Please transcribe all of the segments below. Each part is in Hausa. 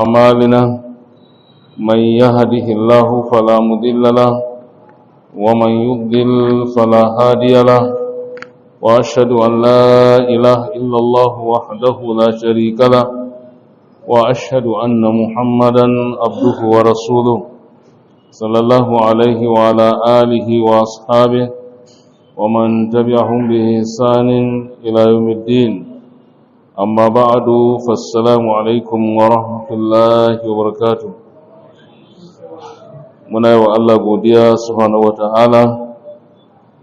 أعمالنا من يهده الله فلا مضل له ومن يضلل فلا هادي له، وأشهد أن لا إله إلا الله وحده لا شريك له، وأشهد أن محمدا عبده ورسوله صلى الله عليه وعلى آله وأصحابه ومن تبعهم بإحسان إلى يوم الدين. أما بعد، فالسلام عليكم ورحمة الله وبركاته. Muna yi wa Allah godiya subhanahu wa ta'ala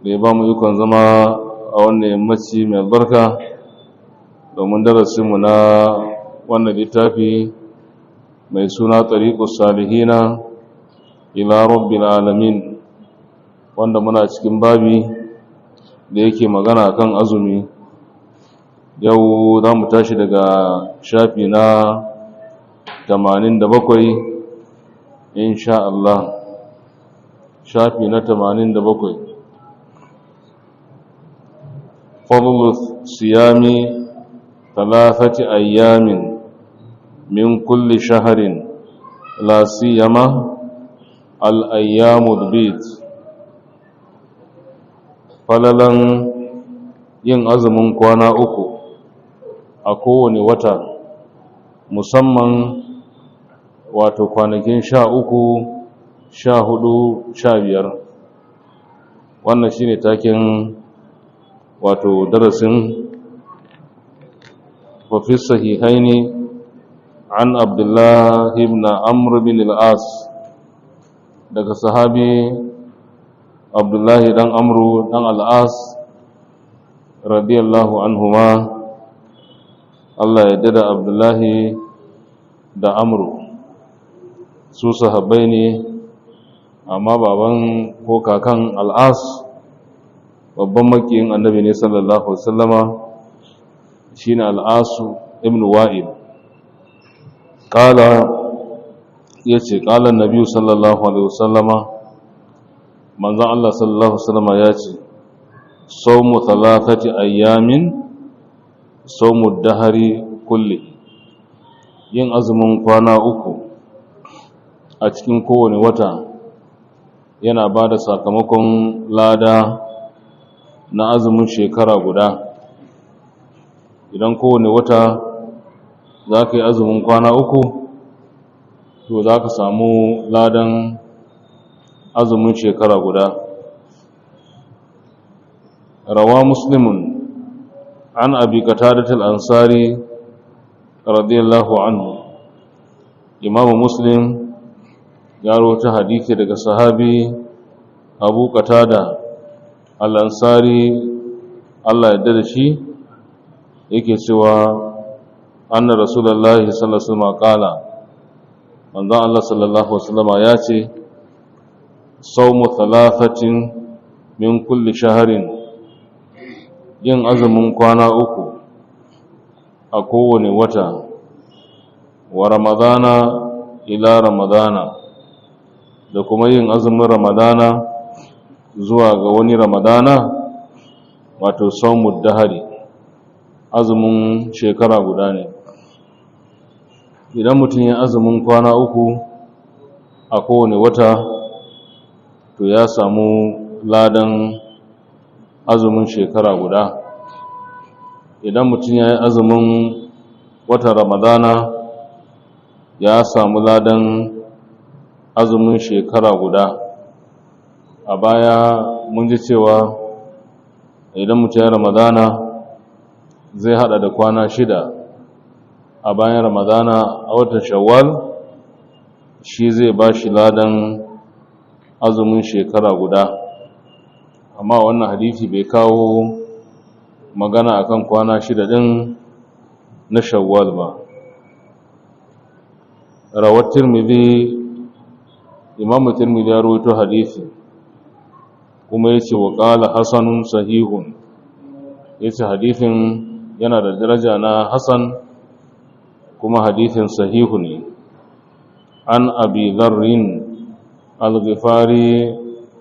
da ya ba mu ikon zama a wannan yammaci mai albarka domin darasinmu na wannan littafi mai suna Tariqus Salihina ila Rabbil Alamin, wanda muna cikin babi da yake magana kan azumi. Yau za mu tashi daga shafi na 87 insha Allah, shafi na 87: fadlu siyami thalathati ayyamin min kulli shahrin, la siyama al ayyamul bid. Falalan yin azumin kwana 3 a kowane wata, musamman wato kwanakin 13, 14, 15. Wannan shine taken wato darasin. Wa fi sahihaini an Abdullah ibn Amr bin al-As, daga sahabi Abdullahi dan Amru dan al-As radiyallahu anhuma, Allah ya dada Abdullahi da Amru, su sahabbai ne, amma baban ko kakan Al'as babban makiyin Annabi ne sallallahu alaihi wasallama, shine Al'asu ibn Wa'il. Kala, yace: qala annabi sallallahu alaihi wasallama, manzon Allah sallallahu alaihi wasallama yace: sawmu thalathati ayyamin sawmu dahari kulli. Yin azumin kwana 3 a cikin kowane wata yana ba da sakamakon lada na azumin shekara guda. Idan kowane wata za ka yi azumin kwana 3, to za ka samu ladan azumin shekara guda. Rawa Muslimun an Abi Qatadah al-Ansari radiyallahu anhu, Imamu Muslim ya rawaita hadisi daga sahabi Abu Qatada al-Ansari, Allah ya da shi, yake cewa: anna Rasulullahi sallallahu alaihi wasallam qala, manzon Allah sallallahu alaihi wasallam ya ce: sawmu thalathatin min kulli shahrin, yin azumin kwana 3 a kowane wata, wa Ramadana ila Ramadana, da kuma yin azumin Ramadana zuwa ga wani Ramadana, wato sawmu dahari, azumin shekara guda ne. Idan mutum ya azumin kwana 3 a kowane wata, to ya samu ladan azumin shekara guda. Idan mutum ya yi azumin watan Ramadana, ya samu ladan azumin shekara guda. A baya mun ji cewa idan mutum ya Ramadana, zai hada da kwana 6 a bayan Ramadana a watan Shawwal, shi zai ba shi ladan azumin shekara guda. Amma wannan hadisi bai kawo magana akan kwana 6 din na Shawwal ba. Rawat Tirmidhi, Imamu Tirmidhi ya rawaito hadisi kuma yace: wa qala hasanun sahihun, yace hadisin yana da daraja na hasan kuma hadisin sahihu ne. An Abi Dharrin al-Ghifari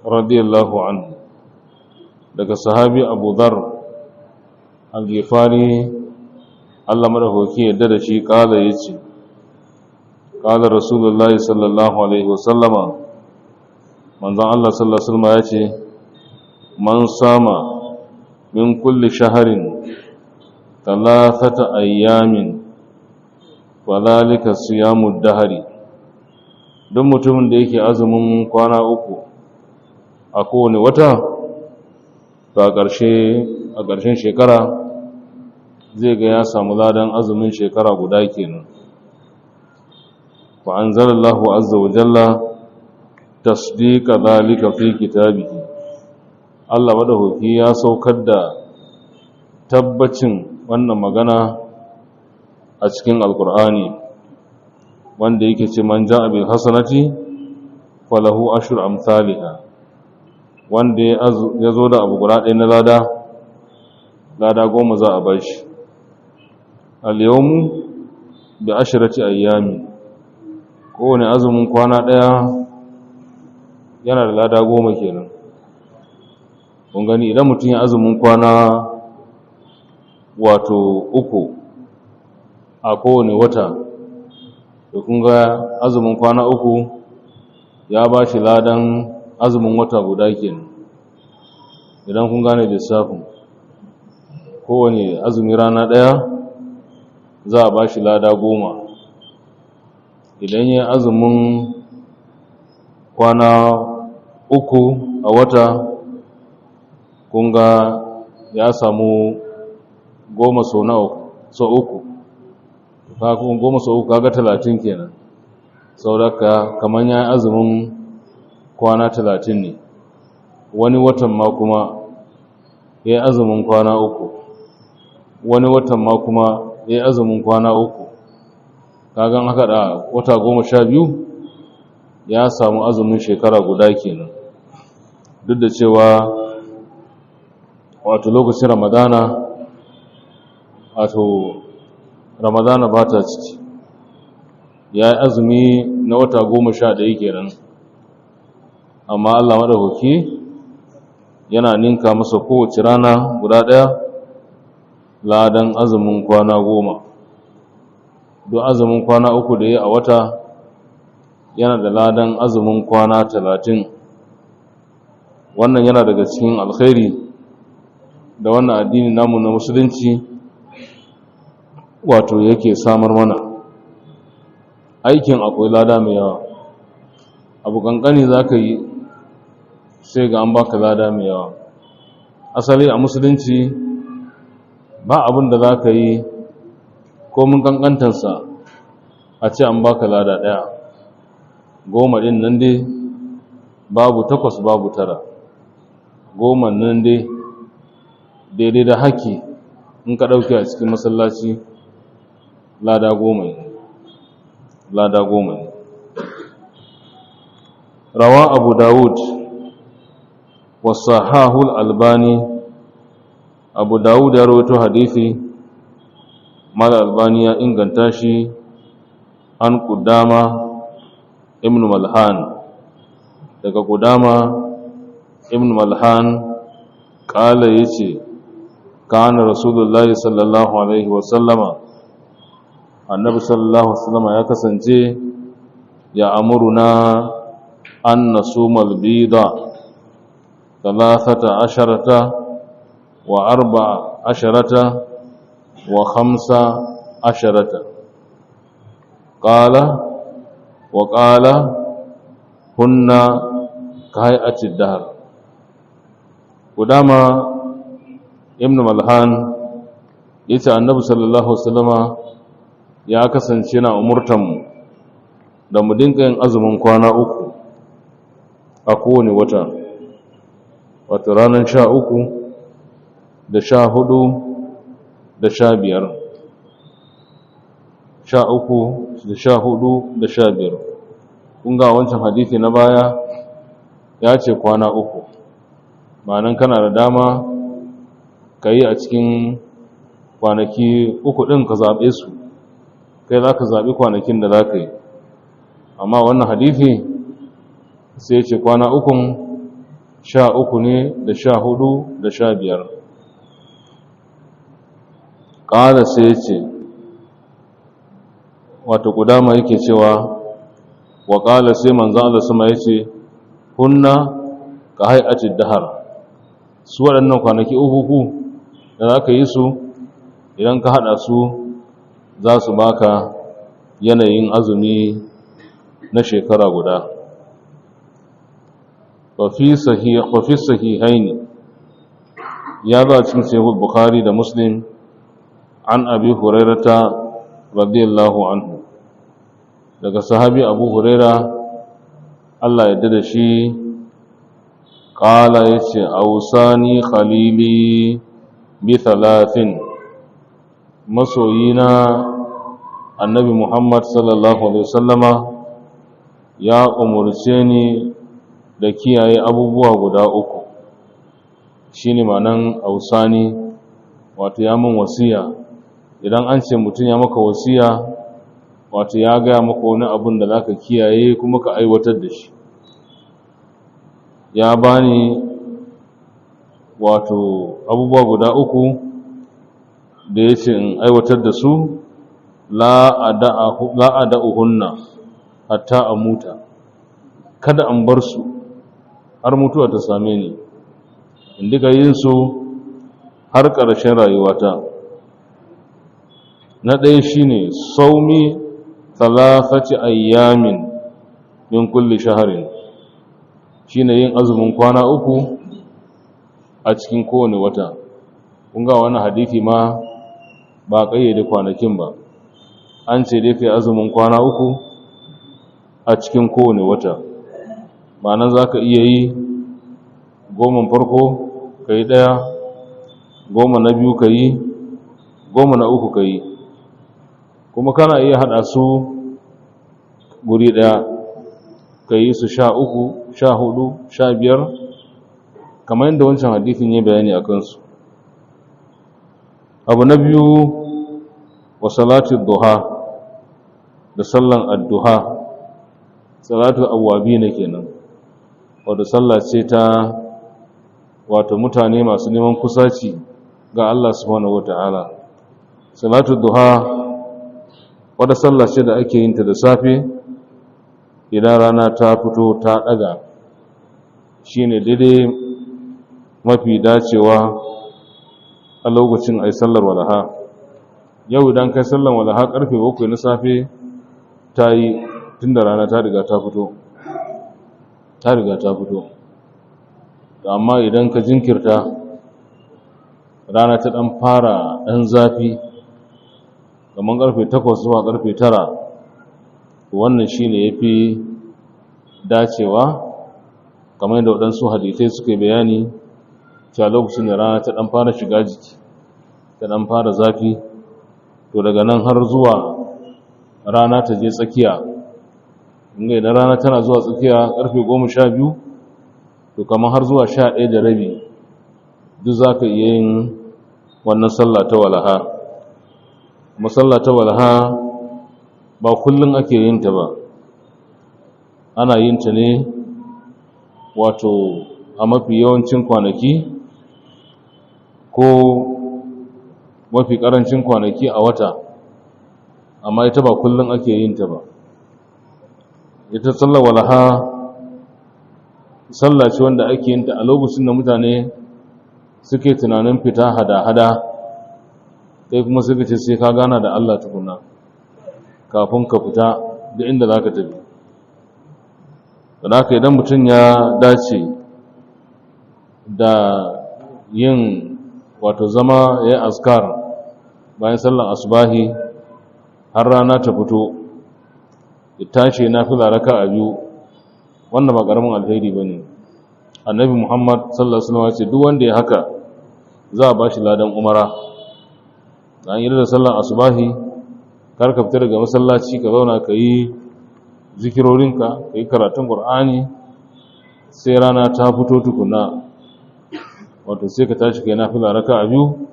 radiyallahu anhu, daga sahabi Abu Dharr al-Ghifari, Allah madaukaki yadda da shi, kala, yace: Qala Rasulullahi sallallahu alaihi wasallama, manzon Allah sallallahu alaihi wasallama yace, man sama min kulli shahrin thalathata ayyamin fadhalika siyamu dahri. Duk mutumin da yake azumin kwana 3 a kowane wata, to a ƙarshen shekara zai ga ya samu ladan azumin shekara guda kenan. Fa anzalallahu azza wa jalla tasdiqa zalika fi kitabihi. Allah madaukaki ya saukar da tabbacin wannan magana a cikin Alkur'ani, wanda yake ce man ja'a bil hasanati falahu ashru amsalha. Wanda ya zo da abu guda ɗaya na lada, lada 10 za a bashi. Al-yawmu bi ashrati ayyami, kowane azumin kwana ɗaya yana da lada 10 kenan. Kun gani, idan mutum ya azumin kwana wato 3 a kowane wata, to kun ga azumin kwana 3 ya ba shi ladan azumin wata guda kenan. Idan kun gane lissafin, kowane azumi rana ɗaya za a ba shi lada 10. Idan ya azumin kwana 3 a wata, kun ga ya samu 10 sau nawa? Sau 3. Kaga 10 sau 3 kaga 30 kenan. Saboda kaman ya azumin kwana 30 ne. Wani watan ma kuma ya azumin kwana 3, wani watan ma kuma ya azumin kwana 3. Kagan haka da wata 12 ya samu azumin shekara guda kenan. Duk da cewa wato lokacin Ramadana, wato Ramadana ba ta ciki, ya yi azumi na wata 11 kenan, amma Allah madaukaki yana ninka masa kowace rana guda ɗaya ladan azumin kwana 10. Don azumin kwana 3 da ya a wata yana da ladan azumin kwana 30. Wannan yana daga cikin alkhairi da wannan addini namu na musulunci wato yake samar mana. Aikin akwai lada mai yawa. Abu kankani za ka yi sai ga an baka lada mai yawa. Asali a musulunci ba abin da za ka yi komin kankantansa a ce an baka lada ɗaya. 10 ɗin nan dai babu 8 babu 9. 10 nan dai daidai da haki in ka ɗauke a cikin masallaci lada 10 ne, lada 10 ne. Rawa Abu Dawud wa sahahul Albani. Abu Dawud ya rawaito hadisi, Mal Albani ya inganta shi, an Qudama ibn Malhan, daga Qudama ibn Malhan kala yace, kana Rasulullahi sallallahu alaihi wa sallama, Annabi sallallahu alaihi wa sallama ya kasance ya amuruna an nasumal bida 13 wa 14 wa 15. Qala wa qala hunna kahayati dahr. Qudama ibn Malhan yace Annabi sallallahu alaihi wasallama ya kasance na umurtan mu da mu dinka yin azumin kwana 3 a kowane wata, wato ranar 13 da 14 da 15, 13 da 14 da 15. Kun ga wancan hadisi na baya ya ce kwana 3, ma'anan kana da dama ka yi a cikin kwanaki 3 ɗin ka zaɓe su, kai za ka zaɓi kwanakin da za ka yi. Amma wannan hadisi sai ce kwana 3, 13 ne da 14 da 15. Ƙala sai ce Wato Kudama yake cewa wa qala, sai manzo Allah sama yace, hunna ka hay'ati dahar. Su waɗannan kwanaki uku da zaka yi su, idan ka hada su za su baka yanayin azumi na shekara guda. Wa fi sahihaini, ya zo a cikin Sahih Bukhari da Muslim, an Abi Hurairata radiyallahu anhu, daga sahabi Abu Huraira, Allah ya da shi, qala, yace, awsani khalili bi thalathin, masoyina Annabi Muhammad sallallahu alaihi wasallama ya umurce ni da kiyaye abubuwa guda uku. Shine ma'anan ausani, wato ya min wasiya. Idan an ce mutum ya maka wasiya, wato ya gaya maka wani abun da zaka kiyaye kuma ka aiwatar da shi. Ya bani wato abubuwa guda uku da ya ce in aiwatar da su, la ada'uhunna hatta amuta, kada an bar su har mutuwa ta same ni, in duka yin su har ƙarshen rayuwata. Na ɗaya shine saumi thalathati ayyamin min kulli shaharin, shine yin azumin kwana 3 a cikin kowane wata. Kun ga wannan hadisi ma ba kayyade kwanakin ba, an ce dai kai azumin kwana 3 a cikin kowane wata. Ma'ana za ka iya yi 10 farko ka yi 1, 10 na biyu ka yi, 10 na uku ka yi, kuma kana iya haɗa su guri ɗaya ka yi su 13, 14, 15, kamar yadda wancan hadisin ya bayani a kansu. Abu na biyu, wa salatu duha, da sallan adduha, salatu awwabi ne kenan, wato sallah ce ta wato mutane masu neman kusaci ga Allah subhanahu wataala. Salatu duha wata sallah ce da ake yin ta da safe idan rana ta fito ta daga, shine daidai mafi dacewa a lokacin ai sallar walaha. Yau idan kai sallar walaha karfe 7 na safe ta yi, tunda rana ta riga ta fito, ta riga ta fito. Amma idan ka jinkirta, rana ta dan fara dan zafi kamar karfe 8 zuwa karfe 9, wannan shine yafi dacewa, kamar yadda waɗansu hadisai suka yi bayani cewa lokacin da rana ta dan fara shiga jiki, ta dan fara zafi, to daga nan har zuwa rana ta je tsakiya. Inga idan rana tana zuwa tsakiya karfe 12, to kamar har zuwa 11:30 duk za ka iya yin wannan sallah ta walaha. Kuma sallah ta walaha ba kullum ake yin ta ba, ana yin ta ne wato a mafi yawancin kwanaki ko mafi karancin kwanaki a wata, amma ita ba kullum ake yin ta ba. Ita sallar walaha sallah ce wanda ake yin ta a lokacin da mutane suke tunanin fita hada-hada, kai kuma suka ce sai ka gana da Allah tukuna kafin ka fita da inda za ka tafi. Da haka idan mutum ya dace da yin wato zama ya yi askar bayan sallar asubahi har rana ta fito, ya tashi na fi raka a biyu, wannan ba ƙaramin alheri ba ne. Annabi Muhammad sallallahu alaihi wasallam ya ce duk wanda ya haka za a ba shi ladan umara. An yi da sallar asubahi, kar ka fita daga masallaci, ka zauna ka yi zikirorinka, ka yi karatun Qur'ani sai rana ta fito tukuna, wato sai ka tashi kai nafila raka'a biyu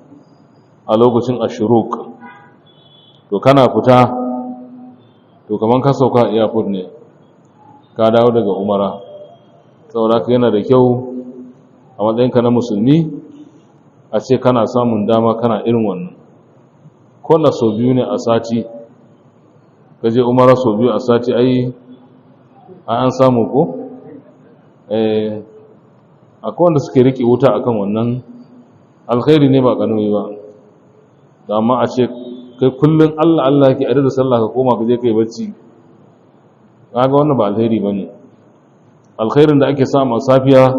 a lokacin ashruq. To kana fita, to kaman ka sauka airport ne, ka dawo daga umara. Saboda haka yana da kyau a matsayinka na musulmi a ce kana samun dama kana irin wannan, ko na sau biyu ne a sati, Ka je umara sau biyu a sati, ai an samu ko? Eh, akwai wanda suke riƙe wuta akan wannan. Alkhairi ne ba kanuni ba. Da amma a ce kai kullun Allah Allah yake a da sallah ka koma ka je kai bacci, kaga wannan ba alkhairi bane. Alkhairin da ake samu a safiya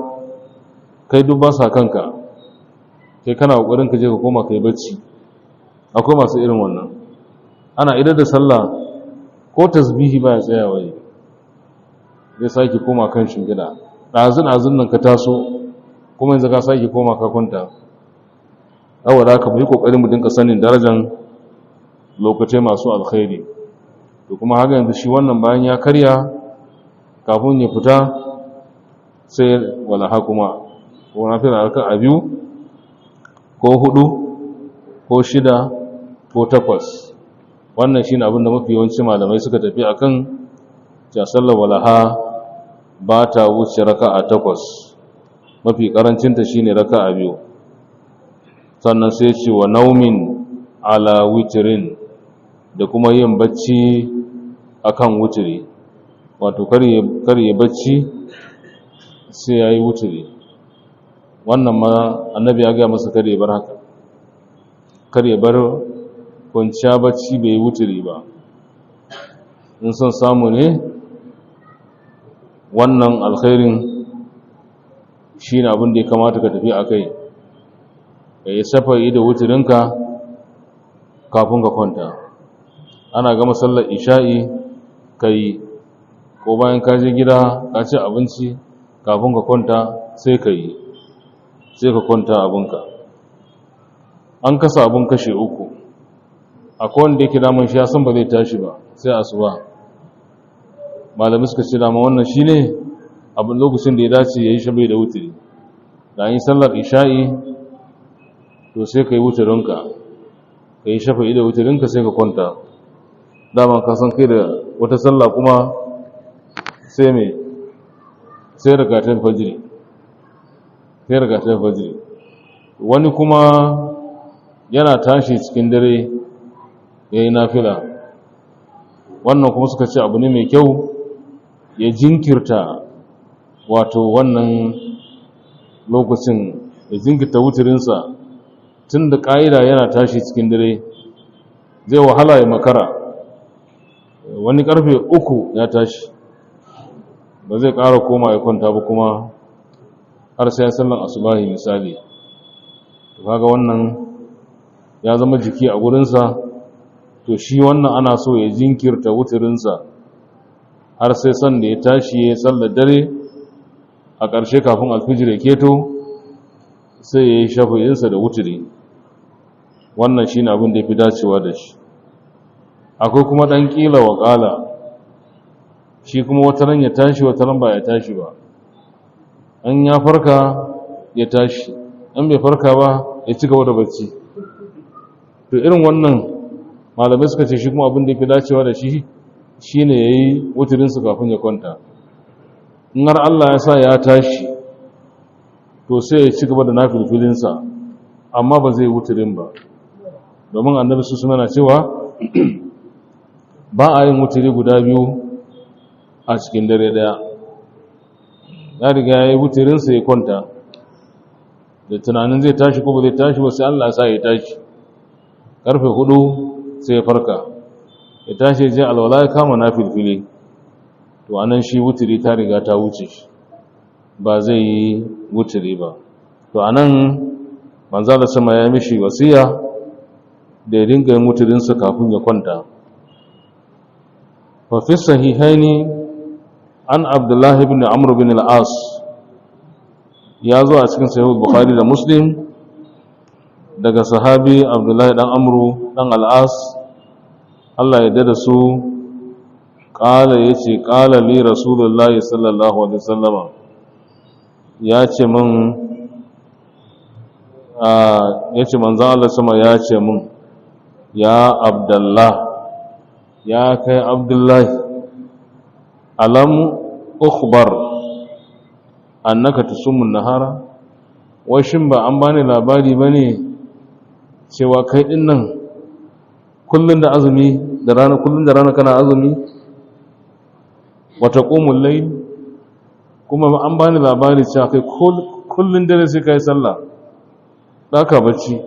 kai duk ba sa kanka, kai kana kokarin ka je ka koma kai bacci. Akwai masu irin wannan, ana idar da sallah ko tasbihi ba ya tsaya waye, zai sake koma kan shingida. Ɗazun ɗazun nan ka taso, kuma yanzu ka sake koma ka kwanta. Saboda haka mu yi ƙoƙari mu dinka sanin darajan lokacai masu alkhairi. To kuma haka yanzu shi wannan bayan ya karya, kafin ya fita sai walaha kuma ko nafila raka a biyu ko hudu ko shida ko takwas. Wannan shine abin da mafi yawanci malamai suka tafi akan cewa sallar walaha ba ta wuce raka'a takwas, mafi karancinta shine raka'a biyu. Sannan sai ce wa naumin ala witirin, da kuma yin bacci akan wutiri, wato kar ya bacci sai ya yi wutiri. Wannan ma annabi ya gaya masa kar ya bar haka, kar ya bar kwanciya bacci bai yi wutiri ba. In son samu ne, wannan alkhairin shi ne abin da ya kamata ka tafi a kai, ka yi safari da wutirinka kafin ka kwanta. Ana gama sallar isha'i ka yi, ko bayan ka je gida ka ci abinci kafin ka kwanta sai ka yi, sai ka kwanta abinka. An kasa abin kashe uku. Akwai wanda yake daman shi ya san ba zai tashi ba sai asuba. Malamai suka ce dama wannan shine abin lokacin da ya dace ya yi shabai da wutiri. Da an yi sallar isha'i to sai ka yi wutirinka, ka yi shafa'i da wutirinka sai ka kwanta. Dama ka san kai da wata sallah kuma sai mai sai rakatar fajiri, sai rakatar fajiri. Wani kuma yana tashi cikin dare ya yi nafila. Wannan kuma suka ce abu ne mai kyau ya jinkirta, wato wannan lokacin ya jinkirta wutirinsa, tun da ƙa'ida yana tashi cikin dare zai wahala ya makara. Wani ƙarfe 3 ya tashi, ba zai ƙara koma ya kwanta ba kuma har sai sallan asubahi misali. To kaga wannan ya zama jiki a gurinsa. To shi wannan ana so ya jinkirta wutirinsa har sai san da ya tashi ya sallar dare a ƙarshe kafin alfijir ya keto, sai ya yi shafi'insa da wutiri. Wannan shi ne abin da ya fi dacewa da shi. Akwai kuma ɗan ƙila wa ƙala, shi kuma wataran ya tashi, wataran ba ya tashi ba. An ya farka ya tashi, an bai farka ba ya ci gaba da bacci. To irin wannan malamai suka ce shi kuma abin da ya fi dacewa da shi shine ya yi wutirinsa kafin ya kwanta. In har Allah ya sa ya tashi, to sai ya ci gaba da nafilfilinsa, amma ba zai wutirin ba, domin annabi su suna cewa ba a yin wutiri guda biyu a cikin dare daya. Ya riga ya yi wutirinsa ya kwanta da tunanin zai tashi ko ba zai tashi ba, sai Allah ya sa ya tashi karfe 4 sai ya farka, ya tashi je alwala ya kama nafilfili. To anan shi wutiri ta riga ta wuce shi, ba zai yi wutiri ba. To anan manzo da sama ya mishi wasiya da ya dinga yin wutirinsa kafin ya kwanta. Fa fi sahihaini an Abdullah ibn Amr ibn al-As, ya zo a cikin sahih Bukhari da Muslim daga sahabi Abdullah dan Amru dan al-As, Allah ya dada su, kala yace kala li Rasulullahi sallallahu alaihi wasallama, ya ce min, ya ce manzan Allah sama ya ce min, ya Abdullah, ya kai Abdullahi, alam ukhbar annaka tusumun nahara, wai shin ba an bani labari bane cewa kai din nan Kullun da azumi da rana, kullun da rana kana azumi. Wa taqumul layl, kuma an bani labari cewa kai kullun dare sai kai sallah, daka bacci.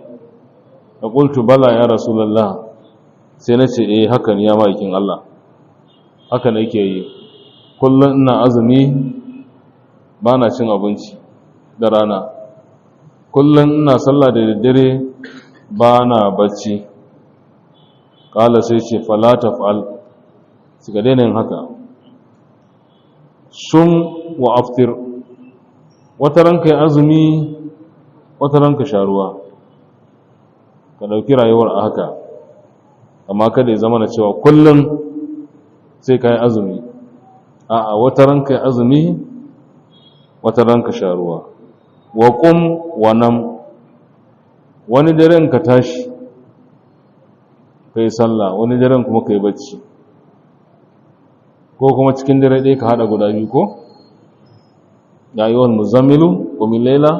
Fa qultu bala ya rasulullah, sai nace eh haka ne ya ma'aikin Allah, haka nake yi, kullun ina azumi, bana cin abinci da rana, kullun ina sallah da daddare, bana bacci. Kala, sai ce fala taf'al, suka daina yin haka. Sum wa aftir, wata ranka yi azumi, wata ranka sha ruwa, ka ɗauki rayuwar a haka. Amma kada ya zama na cewa kullum sai ka yi azumi. A'a, wata ranka yi azumi, wata ranka sha ruwa. Wa qum wa nam, wani daren ka tashi ka yi sallah, wani daren kuma ka yi bacci, ko kuma cikin dare ɗaya ka haɗa guda biyu. Ko ya ayyuhal muzammilu qum layla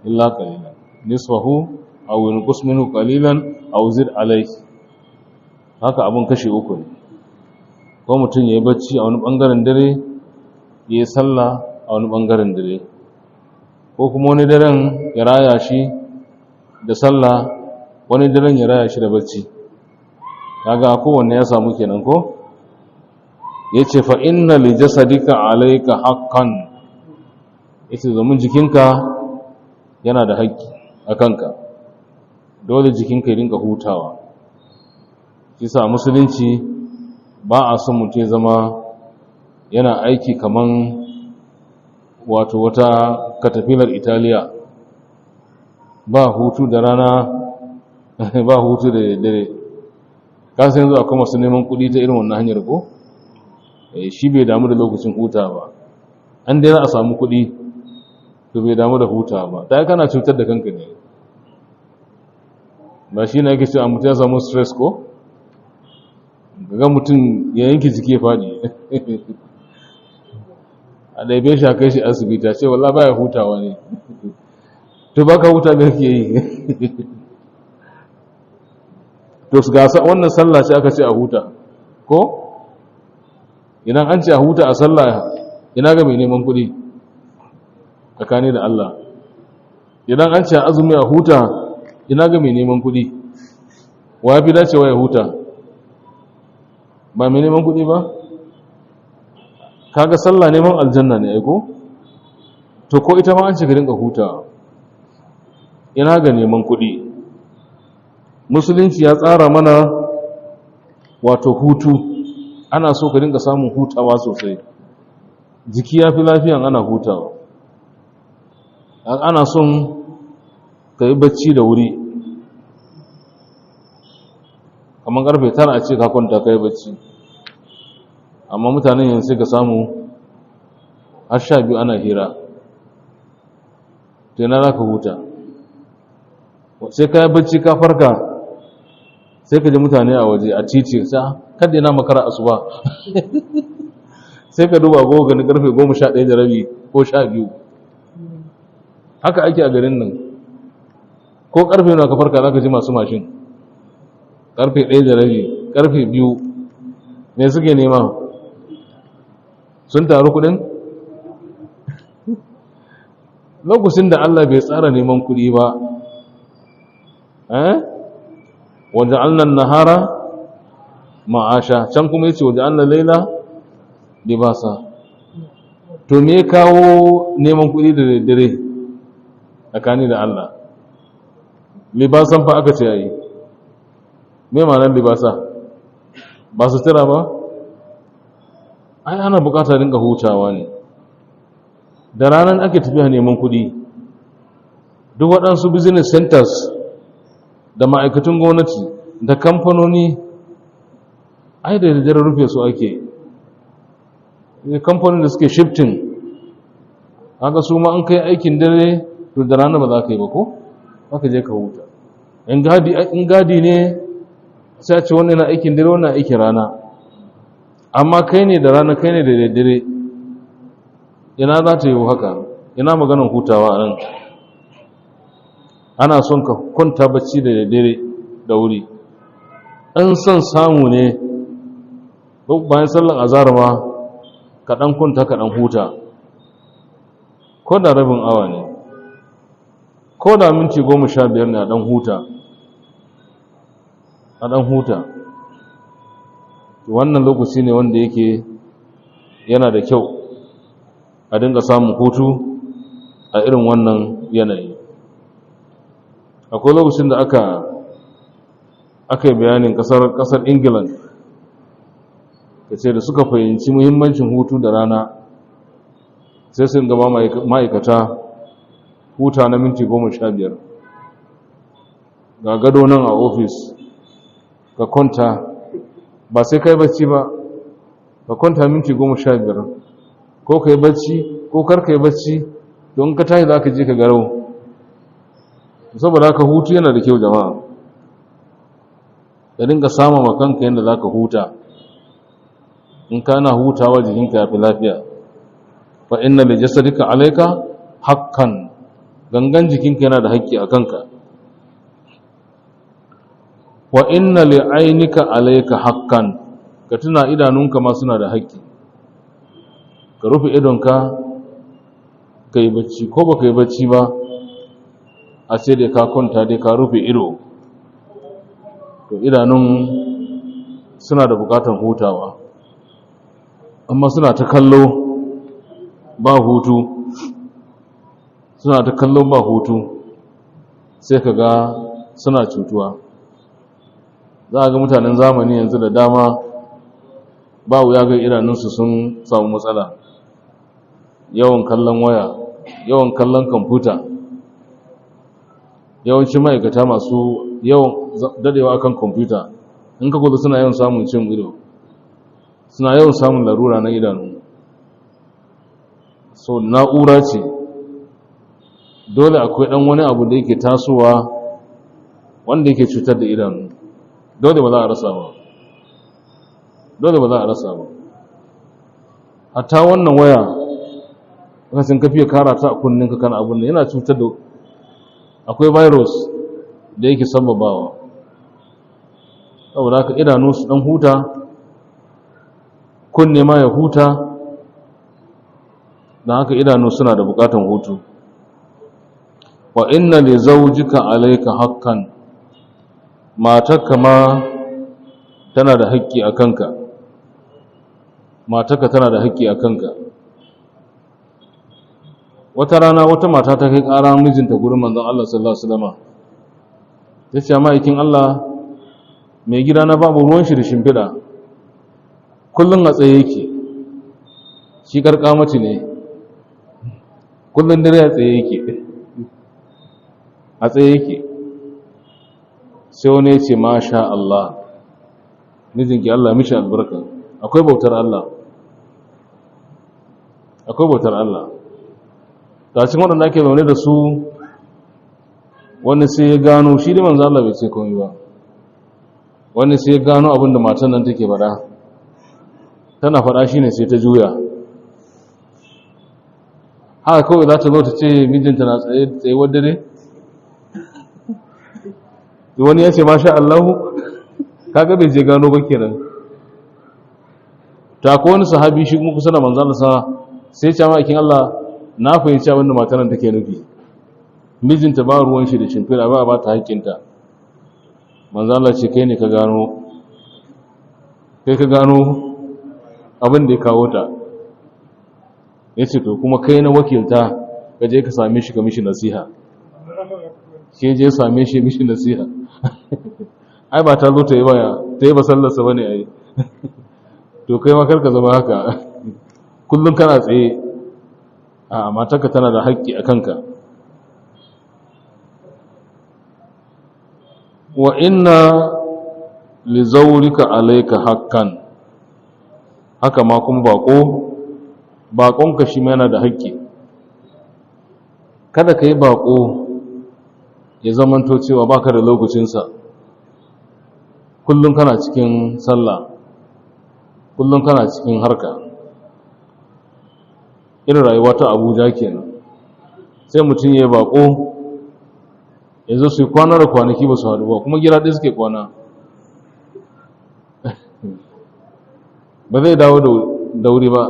illa qalila, nisfahu aw inqus minhu qalilan aw zid alayhi. Haka abun kashe uku ne: ko mutum ya yi bacci a wani ɓangaren dare, ya yi sallah a wani ɓangaren dare, ko kuma wani daren ya raya shi da sallah, wani daren ya raya shi da bacci. Kaga kowanne ya samu kenan. Ko yace fa inna li jasadika alayka haqqan, yace domin jikinka yana da haƙƙi a kanka, dole jikinka ya dinga hutawa. Shi sa musulunci ba a son mutum ya zama yana aiki kaman wato wata katafilar Italiya, ba hutu da rana, ba hutu da dare. Kasan yanzu akwai masu neman kuɗi ta irin wannan hanyar, ko shi bai damu da lokacin huta ba, an dai za a samu kuɗi to bai damu da huta ba. Ta kana cutar da kanka ne. Ba shi ne ake cewa mutum ya samu stress, ko ga mutum ya yanke jiki ya faɗi, a ɗaibe shi a kai shi asibiti, a ce walla baya hutawa ne. To baka huta, me kake yi? To ga wannan sallah ce aka ce a huta. Ko idan an ce a huta a sallah, ina ga mai neman kuɗi tsakani da Allah? Idan an ce a azumi a huta, ina ga mai neman kuɗi? Wa fi dacewa ya huta, ba mai neman kuɗi ba? Kaga sallah neman aljanna ne aiko, to ko ita ma an ce ka dinga huta, ina ga neman kuɗi? Musulunci ya tsara mana wato hutu. Ana so ka dinga samun hutawa sosai. Jiki ya fi lafiyan ana hutawa. Ana son ka yi bacci da wuri, kamar karfe 9 a ce ka kwanta ka yi bacci. Amma mutanen yanzu sai ka samu har 12 ana hira. To ina za ka huta? Sai ka yi bacci ka farka, sai ka ji mutane a waje a titi, sai kada yana makara asuba. Sai ka duba agogo gani karfe 11:30 ko 12. Haka ake a garin nan. Ko karfe nawa ka farka, za ka ji masu mashin karfe 1:30, karfe 2. Me suke nema? Sun taru kudin lokacin da Allah bai tsara neman kudi ba. Eh, waja'alna an-nahara ma'asha, can kuma yace waja'alna layla libasa. To me kawo neman kudi da daddare tsakani da Allah? Libasan fa aka ce yayi. Me ma'anar libasa? Ba sutura ba? Ai ana bukata dinga hutawa ne. Da ranar ake tafiya neman kudi. Duk waɗansu business centers da ma'aikatan gwamnati da kamfanoni, ai da daddare rufe su ake. Kamfanin da suke shifting haka, su ma an kai aikin dare, to da rana ba za ka yi ba, ko za ka je ka huta. In gadi ne, sai a ce wannan na aikin dare, wannan aikin rana. Amma kai ne da rana, kai ne da daddare, ina za ta yi haka? Ina maganin hutawa a nan? Ana son ka kwanta bacci da daddare da wuri. An son samu ne bayan sallan azhar ma ka dan kunta ka dan huta, ko da rabin awa ne, ko da minti 15 ne, a dan huta, a dan huta. Wannan lokaci ne wanda yake yana da kyau a dinga samun hutu a irin wannan yanayi. Akwai lokacin da aka yi bayanin kasar England, ka ce da suka fahimci muhimmancin hutu da rana, sai sun gaba ma'aikata huta na minti 15. Ga gado nan a ofis, ka kwanta, ba sai kai bacci ba, ka kwanta minti 15, ko ka yi bacci ko kar ka yi bacci, don ka tashi za ka je ka garau. Saboda haka hutu yana da kyau, jama'a. Ka dinga sama ma kanka yadda za ka huta. In kana hutawa, jikinka ya fi lafiya. Fa inna li jasadika alayka haqqan, gangan jikinka yana da haƙƙi a kanka. Wa inna li aynika alayka haqqan, ka tuna idanunka ma suna da haƙƙi. Ka rufe idonka ka yi bacci, ko ba ka yi bacci ba, a sai dai ka kwanta dai ka rufe ido, to idanun suna da bukatan hutawa. Amma suna ta kallo ba hutu, suna ta kallo ba hutu, sai ka ga suna cutuwa. Za a ga mutanen zamani yanzu da dama ba wuya ga idanunsu sun samu matsala. Yawan kallon waya, yawan kallon kwamfuta, yawancin ma'aikata masu yawan dadewa akan kwamfuta, in ka kula, suna yawan samun cin ido, suna yawan samun larura na idanu. So na'ura ce, dole akwai dan wani abu da yake tasowa wanda yake cutar da idanu. Dole ba za a rasa ba, dole ba za a rasa ba. Hatta wannan waya, lokacin ka fiye kara ta a kunninka kana abun nan, yana cutar da, akwai virus da yake sababawa. Saboda haka idanu su dan huta, kunne ma ya huta. Don haka idanu suna da bukatan hutu. Wa inna li zawjika alayka haqqan, matarka ma tana da haƙƙi a kanka, matarka tana da haƙƙi a kanka. Wata rana wata mata ta kai ƙara mijinta gurin Manzon Allah sallallahu alaihi wasallam. Ta ce, "Ma'aikin Allah, mai gida na babu ruwan shi da shimfiɗa, kullum a tsaye yake, shi karkamati ne, kullum dare a tsaye yake, a tsaye yake." Sai wani ya ce, "Masha Allah, mijinki Allah mishi albarka, akwai bautar Allah, akwai bautar Allah." Ta cikin waɗanda ake zaune da su, wani sai ya gano shi da Manzo Allah bai ce komai ba. Wani sai ya gano abin da matan nan take faɗa, tana faɗa shine sai ta juya. Haka kawai za ta zo ta ce mijinta na tsaye tsayuwar dare? Wani ya ce, "Masha Allahu," kaga bai je gano ba kenan. Ta ko wani sahabi shi kuma kusa da Manzo Allah sa, sai ya ce, "Ma'aikin Allah, na fahimci abin da matan nan take nufi, mijinta ba ruwan shi da shimfiɗa, ba ba ta haƙƙinta." Manzo Allah ce, "Kai ne ka gano, kai ka gano abin da ya kawo ta." Ya ce, "To kuma kai na wakilta, ka je ka same shi ka mishi nasiha." Ke je same shi, mishi nasiha. Ai ba ta zo ta yi ba sallarsa bane ai. To kai ma karka zama haka, kullum kana tsaye. A matarka tana da haƙƙi a kanka. Wa inna li zawrika alayka haqqan, haka ma kuma bako, bakonka shi ma yana da haƙƙi. Kada ka yi bako ya zamanto cewa baka da lokacinsa, kullum kana cikin sallah, kullum kana cikin harka. Irin rayuwa ta Abuja kenan. Sai mutum ya yi bako, ya zo su yi kwana da kwanaki ba su haɗu ba, kuma gida ɗaya suke kwana. Ba zai dawo da wuri ba.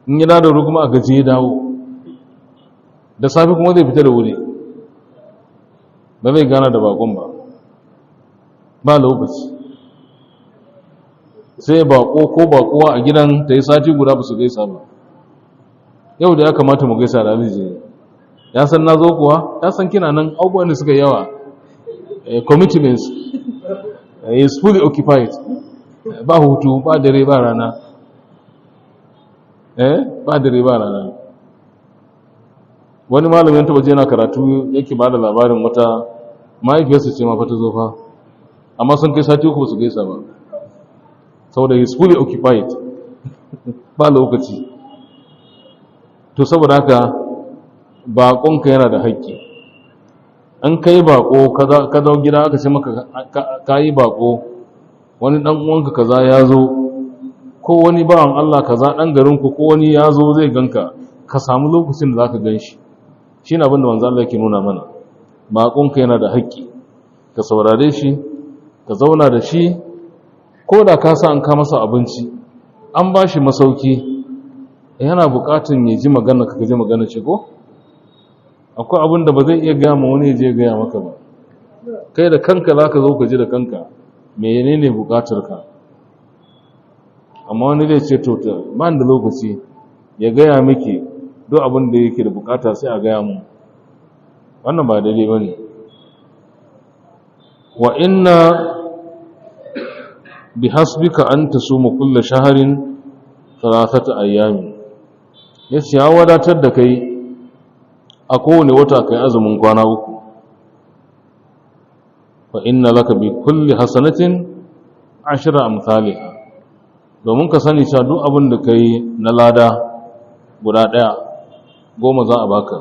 In yi dawo da wuri kuma a gaji ya dawo. Da safe kuma zai fita da wuri, ba zai gana da bakon ba, ba lokaci. Sai bako ko bakowa a gidan ta yi sati guda ba su gaisa ba. Yau da ya kamata mu gaisa da miji, ya san na zo kuwa, ya san kina nan, abubuwan da suka yawa, commitments, is fully occupied, ba hutu, ba dare ba rana, ba dare ba rana. Wani malamin taba je yana karatu, yake ba da labarin wata mahaifiyarsa ce ma fa ta zo fa, amma sun kai sati 3 ba su gaisa ba, saboda is fully occupied, ba lokaci. To saboda haka baƙonka yana da haƙƙi. An kai baƙo, ka zo gida aka ce maka ka yi baƙo, wani ɗan uwanka kaza ya zo, ko wani bawan Allah kaza ɗan garinku, ko wani ya zo zai ganka, ka samu lokacin da za ka gan shi. Shi ne abin da manzo Allah yake nuna mana. Baƙonka yana da haƙƙi, ka saurare shi, ka zauna da shi, ko da ka sa an ka masa abinci, an ba shi masauki, yana buƙatun ya ji magana ka, ji magana ce ko. Akwai abin da ba zai iya gaya ma wani ya je gaya maka ba, kai da kanka za ka zo ka ji da kanka menene buƙatarka. Amma wani zai ce, "To, ta ba da lokaci ya gaya miki duk abin da yake da buƙata, sai a gaya mu." Wannan ba daidai ba ne. Wa inna bihasbika an tasuma kulla shaharin thalathata ayyamin. Yace ya wadatar da kai a kowane wata kai azumin kwana 3. Fa inna laka bi kulli hasanatin ashra amsalha. Domin ka sani cewa duk abin da kai na lada guda ɗaya, 10 za a baka.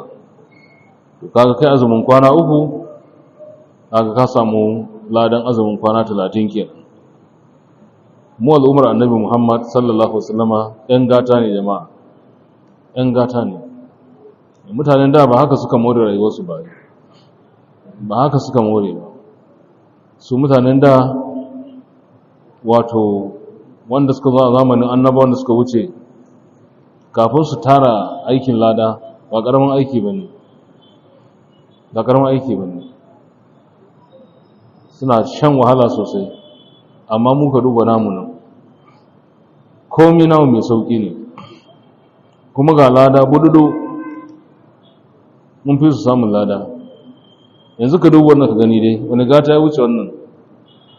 To kaga kai azumin kwana 3, kaga ka samu ladan azumin kwana 30 kenan. Mu al'ummar Annabi Muhammad sallallahu alaihi wasallama ɗan gata ne jama'a, ɗan gata ne. Mutanen da ba haka suka more rayuwarsu ba, ba haka suka more ba su mutanen da, wato wanda suka zo a zamanin annaba, wanda suka wuce, kafin su tara aikin lada ba ƙaramin aiki ba ne, ba ƙaramin aiki ba ne, suna shan wahala sosai. Amma muka duba namu nan, komi namu mai sauƙi ne, kuma ga lada bududu, mun fi su samun lada. Yanzu ka duba wannan ka gani dai, wani gata ya wuce wannan?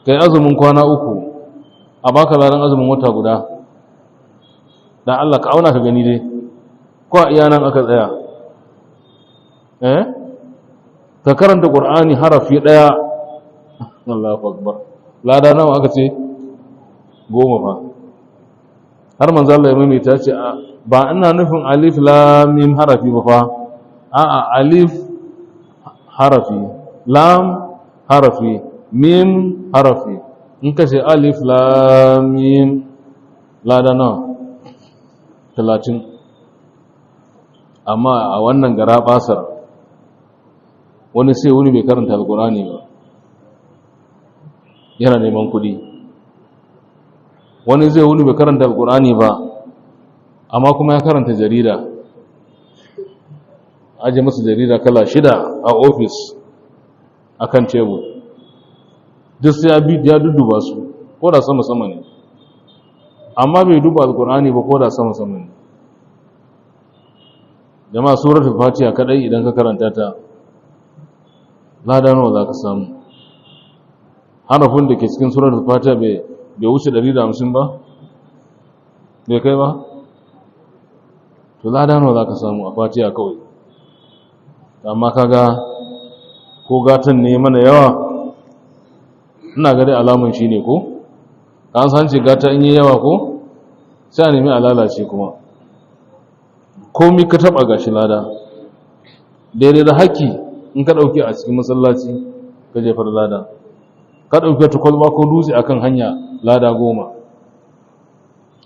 Kai azumin kwana 3, a baka ladan azumin wata guda. Dan Allah ka auna ka gani dai, ko a iya nan aka tsaya, ka karanta Qur'ani harafi daya, Allahu akbar, lada nawa aka ce? 10 fa. Har manzo Allah ya maimaita ce, ba ina nufin alif lam mim harafi ba fa, a'a, alif harafi, lam harafi, mim harafi. In ka ce alif lam mim, lada nawa? 30. Amma a wannan gara basar, wani sai wani bai karanta Alkurani ba, yana neman kudi. Wani zai wani bai karanta Alkurani ba, amma kuma ya karanta jarida. Aje masa jarida kala 6 a ofis akan tebur, duk sai ya dudduba su, ko da sama-sama ne, amma bai duba Alkur'ani ba, ko da sama-sama ne. Jama'a, suratul Fatiha kadai idan ka karanta ta, lada nawa za ka samu? Harafin da ke cikin suratul Fatiha bai wuce 150 ba, bai kai ba. To lada nawa za ka samu a Fatiha kawai? Amma kaga ko gatan ne mana yawa, ina ga dai alamun shi ne. Ko an san ce gata in yi yawa ko sai a nemi a lalace. Kuma komi ka taba gashi lada, daidai da haƙƙi in ka ɗauki a cikin masallaci ka jefar, lada. Ka ɗauki wata kwalba ko dutse akan hanya, lada 10.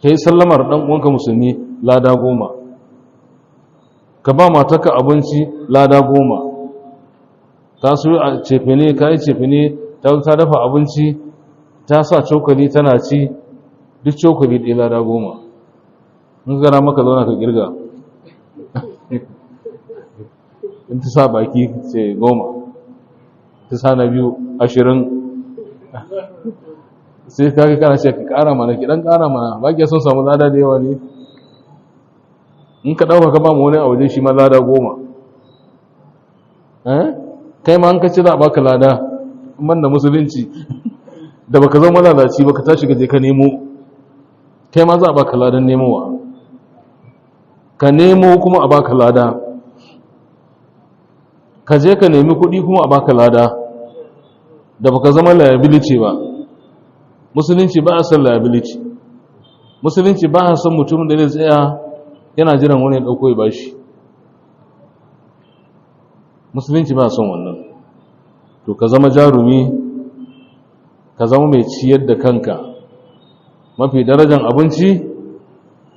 Ka yi sallamar ɗan uwanka musulmi, lada 10. Ka ba matarka abinci, lada 10. Ta su a cefene, ka yi cefene, ta dafa abinci, ta sa cokali tana ci. Duk cokali ɗaya lada 10. In gara maka zauna ka kirga, in ta sa baki ce 10, ta sa na biyu 20, sai ka ga kana ce ka ƙara mana, ki ɗan ƙara mana, ba ki son samu lada da yawa ne. In ka ɗauka ka ba mu wani a waje, shi ma lada 10. Kai ma an ka ci za a baka lada. Man da musulunci da baka zama lalaci baka tashi ka je ka nemo, kai ma za a baka ladan nemowa. Ka nemo kuma a baka lada, ka je ka nemi kuɗi kuma a baka lada, da baka zama liability ba. Musulunci ba a san liability. Musulunci ba a san mutumin da zai tsaya yana jiran wani ya ɗauko ya bashi. Musulunci ba a son wannan. To ka zama jarumi, ka zama mai ciyar da kanka. Mafi darajan abinci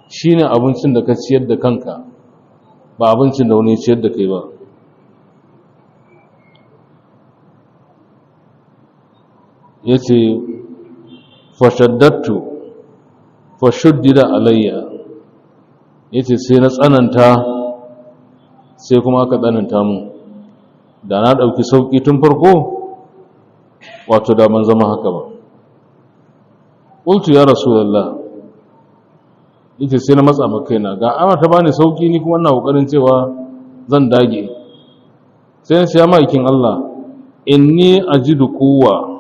shine abincin da ka ciyar da kanka, ba abincin da wani ya ciyar da kai ba. Ya ce fashaddattu fashuddida alayya, ya ce sai na tsananta, sai kuma aka tsananta mu. Da na ɗauki sauƙi tun farko, wato da ban zama haka ba. Ƙultu ya rasulallah, yace sai na matsa ma kaina, ga ana ta bani sauƙi, ni kuma ina ƙoƙarin cewa zan dage. Sai na ce, ya ma'aikin Allah, inni ajidu quwwa,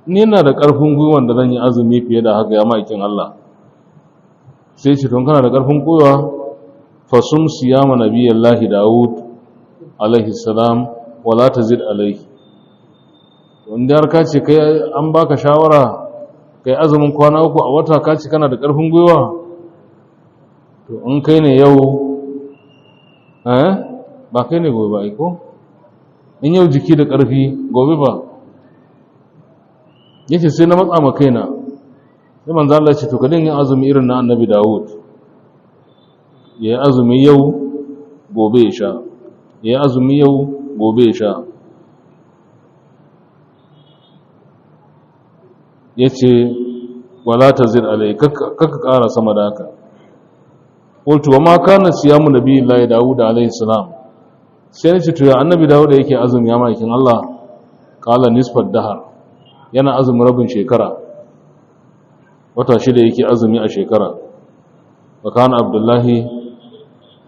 ni na da ƙarfin gwiwan da zan yi azumi fiye da haka, ya ma'aikin Allah. Sai ce, don kana da ƙarfin gwiwa, fasum siyama nabiyallahi Dawud alaihi salam wala tazid alaihi. Wanda har ka ce kai an baka shawara kai azumin kwana 3 a wata, ka ce kana da ƙarfin gwiwa, to in kai ne yau, eh, ba kai ne gobe ba, ai ko in yau jiki da ƙarfi, gobe ba. Yace sai na matsa ma kaina. Sai manzo Allah ya ce, to ka dinga yin azumi irin na Annabi Dawud, ya yi azumi yau, gobe ya sha, ya yi azumi yau, gobe ya sha. Ya ce wala tazid alai, kakka ƙara sama da haka. Qultu wa ma kana siyamu nabiyillahi Dawud alaihi salam? Sai nace, to ya Annabi Dawud yake azumi, ya ma'aikin Allah? Qala nisfad dahar, yana azumin rabin shekara, wata 6 yake azumi a shekara. Wa kana Abdullahi,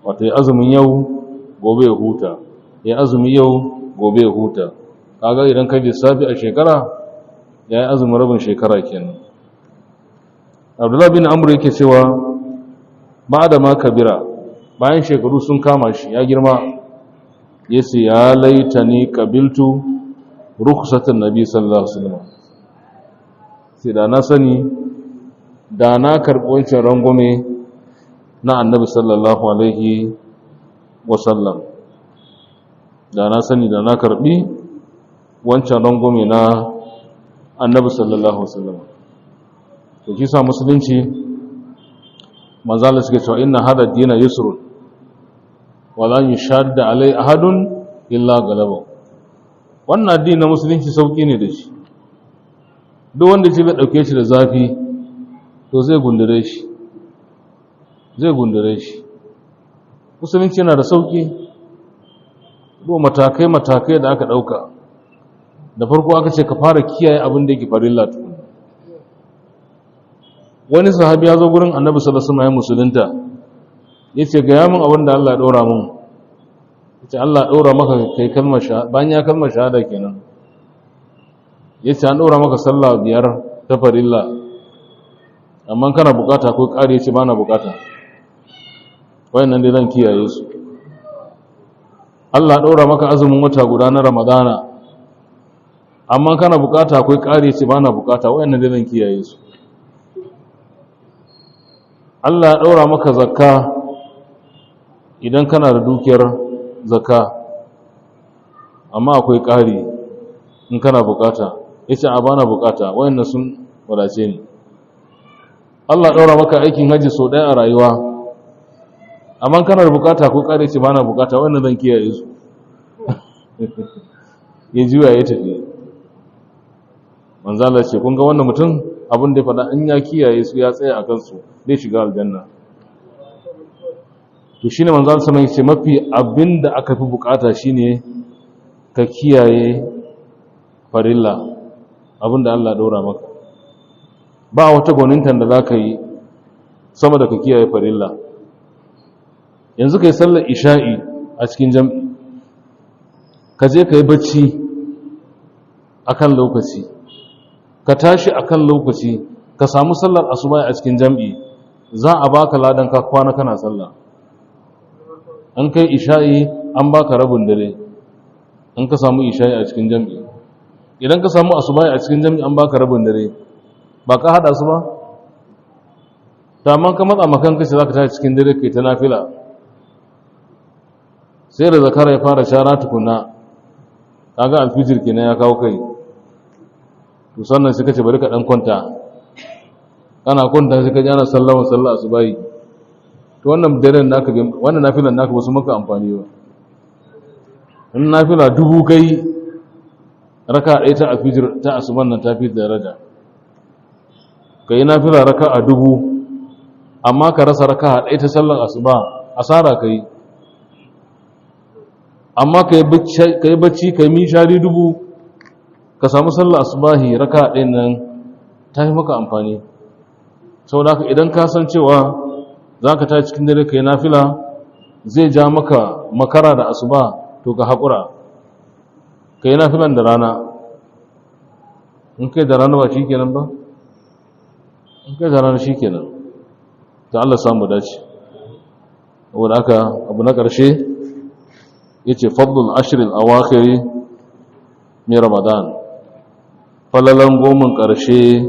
wato ya azumin yau, gobe ya huta, ya azumi yau, gobe ya huta. Kaga idan ka lissafi a shekara, ya yi azumin rabin shekara kenan. Abdullahi bin Amr yake cewa ba da ma kabira, bayan shekaru sun kama shi, ya girma, ya ce ya laitani qabiltu rukhsatan nabi sallallahu alaihi wasallam. Sai da na sani, da na karɓi wancan rangwame na Annabi sallallahu alaihi wasallam. Da na sani, da na karɓi wancan rangwame na Annabi sallallahu alaihi wasallam. To shi sa musulunci, manzala suke cewa inna hada dina yusrun wala yushadda alai ahadun illa galaba. Wannan addini na musulunci sauki ne da shi. Duk wanda ce bai dauke shi da zafi, to zai gundure shi, zai gundure shi. Musulunci yana da sauki. Duk matakai matakai da aka dauka, da farko aka ce ka fara kiyaye abin da yake farilla tukuna. Wani sahabi ya zo gurin Annabi sallallahu alaihi wasallam ya musulunta, yace ga yamin abin da Allah ya dora mun. Yace Allah ya dora maka kai kalmar shahada. Bayan ya kalmar shahada kenan, yace an dora maka sallah 5 ta farilla, amma kana bukata ko ƙari? Yace bana bukata, wayannan dai zan kiyaye su. Allah ya dora maka azumin wata guda na Ramadana, amma kana bukata akwai ƙari? Yace bana bukata, wayannan dai zan kiyaye su. Allah ya ɗaura maka zakka idan kana da dukiyar zakka, amma akwai ƙari in kana bukata? Yace a bana bukata, wayannan sun wadace ni. Allah ɗaura maka aikin haji sau ɗaya a rayuwa, amma kana da bukata ko ƙari? Yace bana bukata, wayannan zan kiyaye su. Ya juya ya tafi. Manzo Allah ce, kun ga wannan mutum? abin da ya faɗa in ya kiyaye su ya tsaya a kansu zai shiga aljanna. To shine manzo Allah sallallahu alaihi wasallam mafi abin da aka fi bukata shine ka kiyaye farilla, abin da Allah ɗora maka. Ba wata gwanintan da za ka yi sama da ka kiyaye farilla. Yanzu ka yi sallar isha'i a cikin jam'i, ka je ka yi bacci a kan lokaci, ka tashi a kan lokaci, ka samu sallar asuba a cikin jam'i, za a baka ladan ka kwana kana sallah. An kai isha'i an baka rabin dare in ka samu isha'i a cikin jam'i. Idan ka samu asuba a cikin jam'i an baka rabin dare, ba ka hada su ba. Ta amma ka matsa makan kace zaka tashi cikin dare kai ta nafila, sai da zakara ya fara shara tukuna, kaga alfijir kenan ya kawo kai. To sannan sai kace bari ka dan kwanta, kana kwanta sai ka ji ana sallama sallah asubahi. To wannan daren naka, wannan nafilan naka ba su maka amfani ba. In nafila dubu kai, raka ɗaya ta alfijir ta asuban nan ta fi daraja. Ka yi nafila raka a 1000, amma ka rasa raka ɗaya ta sallar asuba, asara ka yi. Amma ka yi bacci ka yi mishari 1000, ka samu sallar asubahi raka ɗaya nan ta yi maka amfani. Sau da idan ka san cewa za ka tashi cikin dare ka yi nafila zai ja maka makara da asuba, to ka haƙura ka yi nafilan da rana. In kai da rana ba shi kenan ba, in kai da rana shi kenan. Ta Allah samu dace. Saboda haka abu na ƙarshe ya ce fadlul ashirin awakhiri mai Ramadan, falalan goman ƙarshe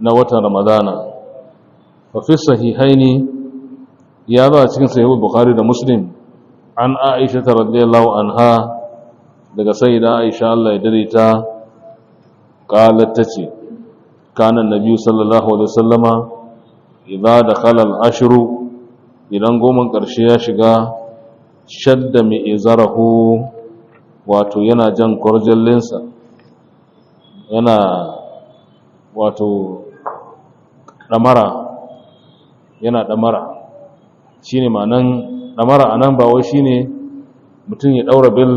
na watan Ramadana. Fafi sahihaini, ya zo a cikin sahihul Bukhari da Muslim, an Aisha ta radiyallahu anha, daga sayyida Aisha Allah ya dare ta, qalat, tace kana annabi sallallahu alaihi wasallama idza dakhala al-ashru, idan goman ƙarshe ya shiga, shadda mi'izarahu, wato yana jan kwarjallinsa, yana wato ɗamara, yana ɗamara. Shine ma'anan ɗamara anan, ba wai shine mutum ya ɗaura bil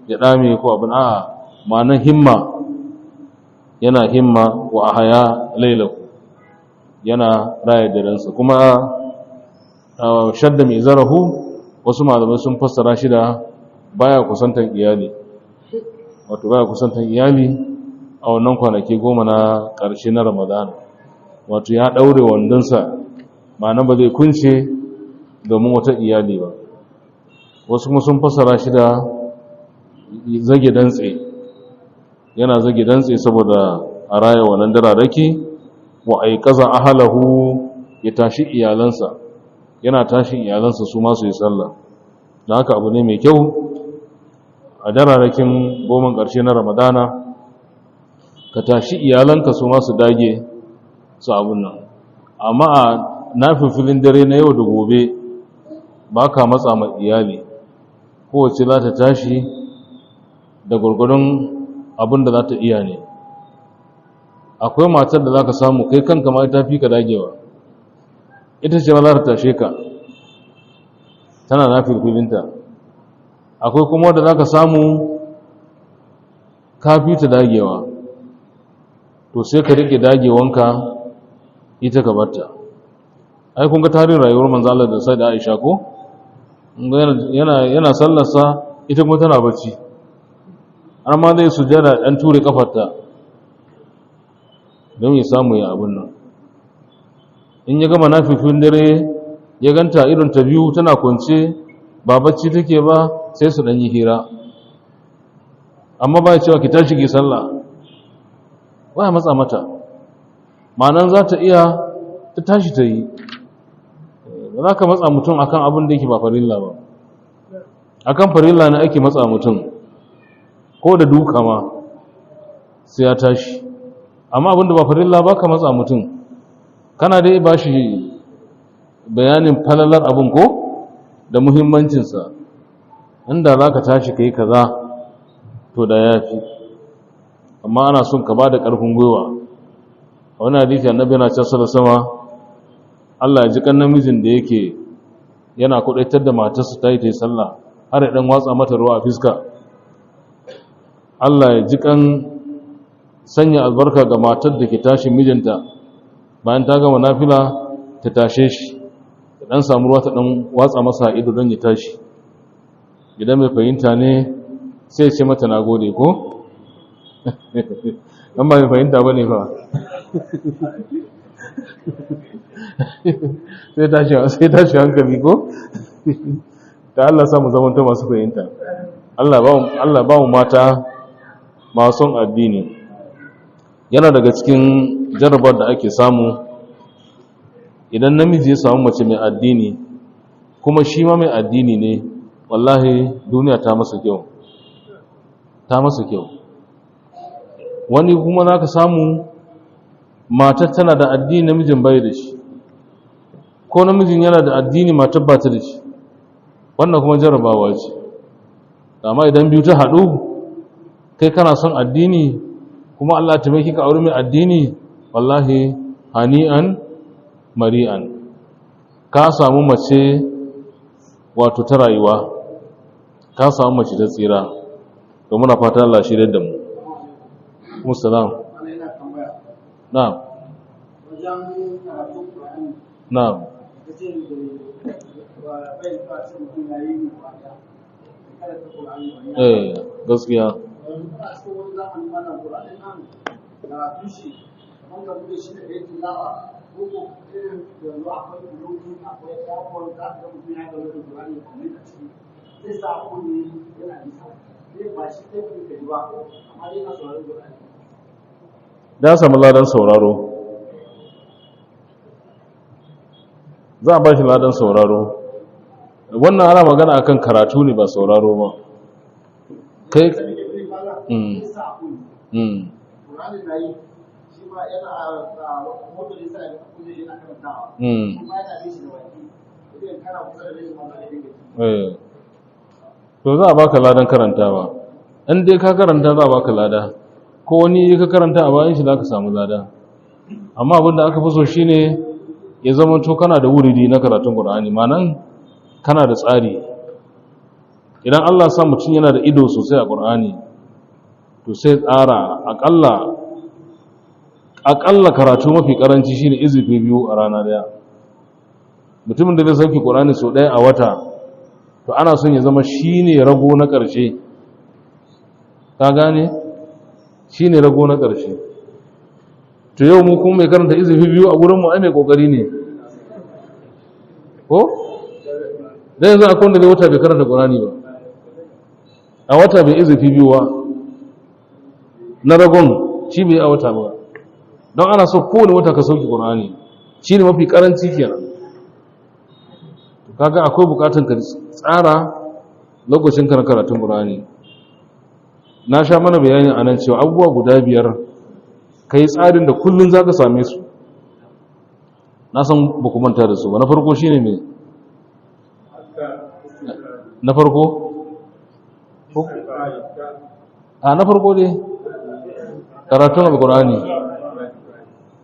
ya ɗame ko abin, a'a, ma'anan himma, yana himma. Wa ahaya lailahu, yana raya darensa. Kuma shadda mi'izarahu, wasu malamai sun fassara shi da baya kusantan iyali, wato baya kusantan iyali a wannan kwanaki 10 na ƙarshe na Ramadan, wato ya ɗaure wandonsa, ma'ana ba zai kunce domin wata iyali ba. Wasu kuma sun fassara shi da zage dantse, yana zage dantse saboda a raya wannan dararraki. Wa aikaza ahalahu, ya tashi iyalansa, yana tashin iyalansa su masu yi sallah. Da haka abu ne mai kyau a dararrakin goman ƙarshe na Ramadana ka tashi iyalanka su masu dage su abun nan. Amma a nafilfilin dare na yau da gobe ba ka matsa ma iyali, kowace za ta tashi da gwargwadon abin da za ta iya ne. Akwai matar da za ka samu kai kanka ma ta fi ka dagewa, ita ce ma za ta tashe ka tana nafilfilinta. Akwai kuma wadda za ka samu ka fi ta dagewa, to sai ka rike dagewanka, ita ka barta. Ai kun ga tarihin rayuwar manzo Allah da sai da Aisha ko? Yana yana sallarsa, ita kuma tana bacci, har ma zai sujada dan ture kafarta don ya samu ya abun nan. In ya gama nafifin dare ya ganta irin ta biyu tana kwance ba bacci take ba, sai su dan yi hira, amma ba ya cewa ki tashi ki sallah, ba ya matsa mata. Ma'anan za ta iya ta tashi ta yi. Ba za ka matsa mutum akan abin da yake ba farilla ba. Akan farilla ne ake matsa mutum, ko da duka ma sai ya tashi. Amma abin da ba farilla ba ka matsa mutum, kana dai ba shi bayanin falalar abin ko da muhimmancinsa, inda za ka tashi ka yi kaza to da ya fi. Amma ana son ka ba da ƙarfin gwiwa. A wani hadisi annabi yana cewa sallallahu sama, Allah ya ji kan namijin da yake yana kudaitar da matarsa ta yi ta yi sallah har ya dan watsa mata ruwa a fiska. Allah ya ji kan sanya albarka ga matar da ke tashi mijinta bayan ta gama nafila ta tashe shi, ta dan samu ruwa ta dan watsa masa ido don ya tashi. Idan mai fahimta ne sai ce mata na gode ko? Dan ba mai fahimta ba ne fa. Sai tashi hankali ko? Ta Allah samu zamanta masu fahimta. Allah ba mu mata masu son addini. Yana daga cikin jarabar da ake samu idan namiji ya samu mace mai addini kuma shi ma mai addini ne, wallahi duniya ta masa kyau, ta masa kyau. Wani kuma za ka samu matar tana da addini, namijin bai da shi, ko namijin yana da addini, matar ba ta da shi. Wannan kuma jarabawa ce. Amma idan biyu ta haɗu, kai kana son addini kuma Allah ta mai kika aure mai addini, wallahi hani'an mari'an, ka samu mace wato ta rayuwa, ka samu mace ta tsira. To muna fatan Allah shirye da mu. Musallam. Na'am. Wajen karatun Qur'ani. Na'am. Kace da bai fa sai mutum ya yi ba da karanta Qur'ani ba. Eh, gaskiya. Yanzu a cikin wani zamani wannan Qur'ani nan karatun shi kamar ka bude shi da kai tilawa ko ko irin yanzu akwai Bluetooth, akwai AirPod, za ka ga mutum ya ga Qur'ani kamar a ciki zai sa kunne yana nisa zai ba shi kai ka ji ba, amma dai na sauraron Qur'ani. Da samu ladan sauraro, za a ba shi ladan sauraro. Wannan ana magana akan karatu ne, ba sauraro ba. Kai zai sa kunne Qur'ani na yi shi ma yana a motar yasa da kunne yana karantawa, kuma yana bin shi da baki, idan kana kusa da shi ma za ka dinga ji. Eh, to za a baka ladan karantawa. In dai ka karanta za a baka lada, ko wani ka karanta a bayan shi za ka samu lada. Amma abin da aka fi so shine ya zama to kana da wuridi na karatun Qur'ani, ma'anan kana da tsari. Idan Allah sa mutum yana da ido sosai a Qur'ani, to sai tsara akalla akalla karatu mafi karanci shine izifi 2 a rana daya. Mutumin da zai sauke Qur'ani sau daya a wata, to ana son ya zama shine rago na ƙarshe. Ka gane? Shine rago na ƙarshe. To yau mu kuma mai karanta izifi 2 a gurin mu ai mai kokari ne ko? Dan yanzu akwai wanda zai wata bai karanta Qur'ani ba, a wata bai izifi 2 ba na ragon shi bai a wata ba. Don ana so kowane wata ka sauki Qur'ani, shine mafi karanci kenan. Kaga akwai bukatun ka tsara lokacin ka na karatun Qur'ani. Na sha mana bayani anan cewa abubuwa guda 5 kai tsarin da kullun zaka same su. Na san ba ku manta da su ba. Na farko shine me? Na farko? A na farko dai karatun Alqur'ani.